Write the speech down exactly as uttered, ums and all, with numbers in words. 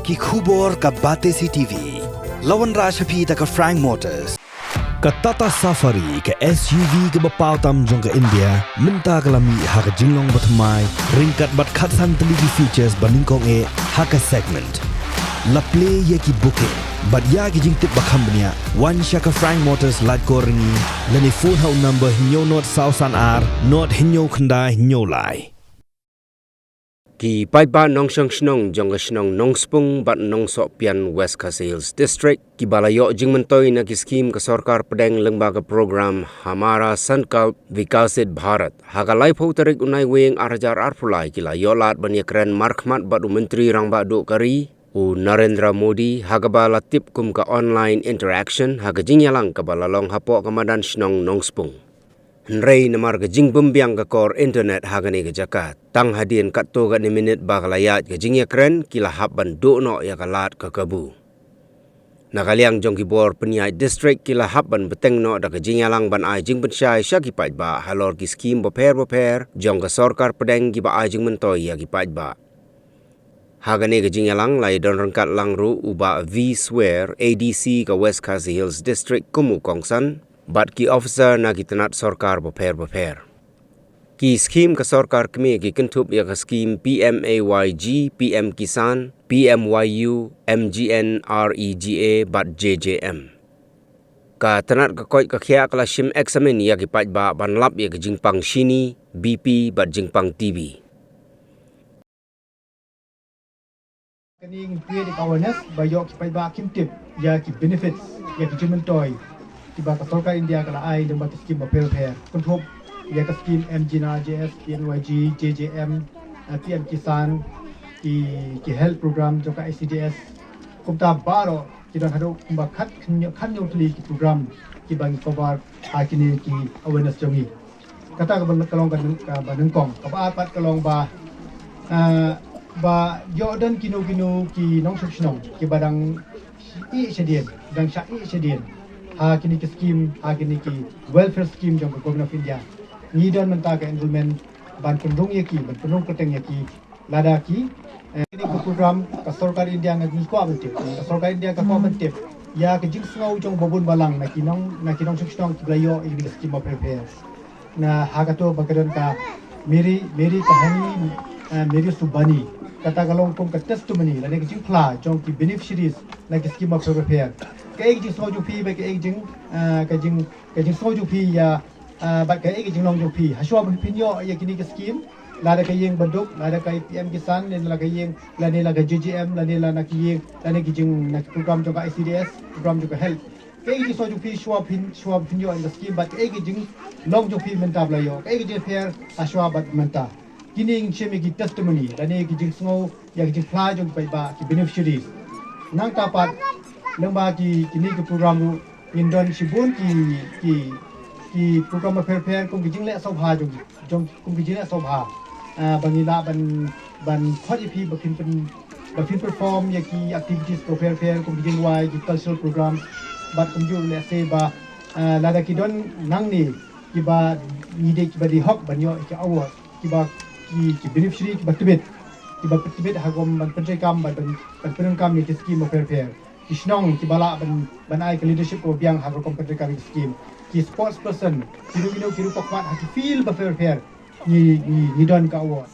Ki khubor ka Batesi T V. La wanrah sha phi da ka Frank Motors. Ka Tata Safari, ka S U V kaba paw tam jong ka India, mynta ka la mih ha ka jinglong bathymmai, ryngkat bad khatsan tylli ki features ba nyngkong eh ha ka segment. La plie ïa ki booking bad ïa ki jingtip ba kham bniah, wan sha ka Frank Motors Laitkor Ryngi, lane phone ha u number hynñiew nod saw san ar nod hynñiew khyndai hynñiew lai. Ki paidbah nongshong shnong jong ka shnong Nongspung bad Nongsohpian, West Khasi Hills District, kiba la ïoh jingmyntoi na ki skim ka sorkar pdeng lyngba ka program Hamara Sankalp Viksit Bharat, ha ka laiphew tarik u Naiwieng ar hajar arphew lai, ki la ïoh lad ban ïakren markhmat bad u Myntri Rangbah Duh ka ri, u Narendra Modi, ha kaba la tip kum ka online interaction, ha ka jingïalang kaba la long hapoh ka madan shnong Nongspung. Hynrei namar ka jingbymbiang ka kor internet ha kane ka jaka, tang hadien katto katne minit ba ka la ïaid ka jingïakren, ki la hap ban duh noh ïa ka lad ka kabu. Na ka liang jong ki bor pynïaid district, ki la hap ban bteng noh da ka jingïalang ban ai jingpynshai sha ki paidbah halor ki skim bapher bapher jong ka sorkar pdeng kiba ai jingmyntoi ïa ki paidbah. Ha kane ka jingïalang la ïadon ryngkat lang ruh u Bah V Swer, A D C ka West Khasi Hills District kum u kongsan, bad ki officer na ki tnat sorkar bapher bapher. Ki skim ka sorkar kmie ki kynthup ïa ka skim P M A Y G, P M Kisan, P M Y U, M G N R E G A bad J J M. Ka tnat ka koit ka khiah ka la shim eksamin ïa ki paidbah ban lap ïa ka jingpang shini, B P bad jingpang T B. Kane ngi plie da ka awareness ba ïoh ki paidbah kim tip ïa ki benefits, ïa ki jingmyntoi kiba ka sorkar India ka la ai lyngba ki skim bapher bapher. Kynthup ïa ka skim M G N R E G A, P M Y G, J J M, eh, P M Kisan, ki, ki health program jong ka I C D S. Kumta baroh ki don haduh kumba khat hynñiew, khat hynñiew tylli ki program kiba ngi cover ha kine ki awareness jong ngi. Kata kaba ka long ka nyng-, kaba nyngkong. Kaba ar pat ka long ba, ah, ba ïoh don kino kino ki nongshong shnong kiba dang ïeh shadien, dang shah ïeh shadien ha kine ki skim, ha kine ki welfare skim jong ka Government of India. Ngi don mynta ka enrolment ban pynrung ïa ki, ban pynrung kyrteng ïa ki, lada ki, eh, kine ki program ka sorkar India nga ngi kwah ban tip. Ka sorkar India ka kwah ban tip ïa ka jingsngew jong babun balang na ki nong, na ki nongshong shnong kiba la ïoh ïa kine ki skim bapher bapher. Na ha kato ba ka don ka Meri, Meri Kahani, eh, Meri Subani. Kata ka long kum ka testimony lane ka jingphla jong ki beneficiaries na ki skim bapher bapher. Kaei ka jingsngew jong phi bad kaei ka jing, eh, ka jing, ka jingsngew jong phi ïa, eh, bad kaei ka jinglong jong phi hashwa ba phin ïoh ïa kine ki skim, lada ka ïing baduk, lada ka P M Kisan, lane la ka ïing, lane la ka J J M, lane la na ka ïing, lane ki jing na ki program jong ka I C D S, program jong ka health. Kaei ka jingsngew jong phi shwa phin, shwa phin ïoh ïa ka skim bad kaei ka jinglong jong phi mynta ba la ïoh, kaei ka jingpher hashwa bad mynta. Kine ngi shim ïa ki testimony lane ki jingsngew ïa ki jingphla jong ki paidbah, ki beneficiaries. Nangta pat lyngba ki, kine ki program ruh ngin don shibun ki, ki, ki program bapher bapher kum ki jingleh sngewbha jong, jong, kum ki jingleh sngewbha. Ah, ba ngi lah ban, ban khot ïa phi ba phin pyn, ba phin perform ïa ki activities bapher bapher kum ki jingduwai, ki cultural program. Bad kumjuh lehse ba, ah, lada ki don nangne kiba ngi dei, kiba dei hok ban ïoh ïa ki award, kiba ki, ki beneficiary kiba tbit, kiba tbit ha ka rukom ban pyntreikam, ban, ban, ban pyndonkam ïa ki skim bapher bapher. Ki shnong kiba lah ban, ban ai ka leadership kaba biang ha ka rukom pyntreikam ïa ki skim. Ki sports person, kino kino ki ruh pakhmat ha ki field bapher bapher. Ngi, ngi, ngi don ka award.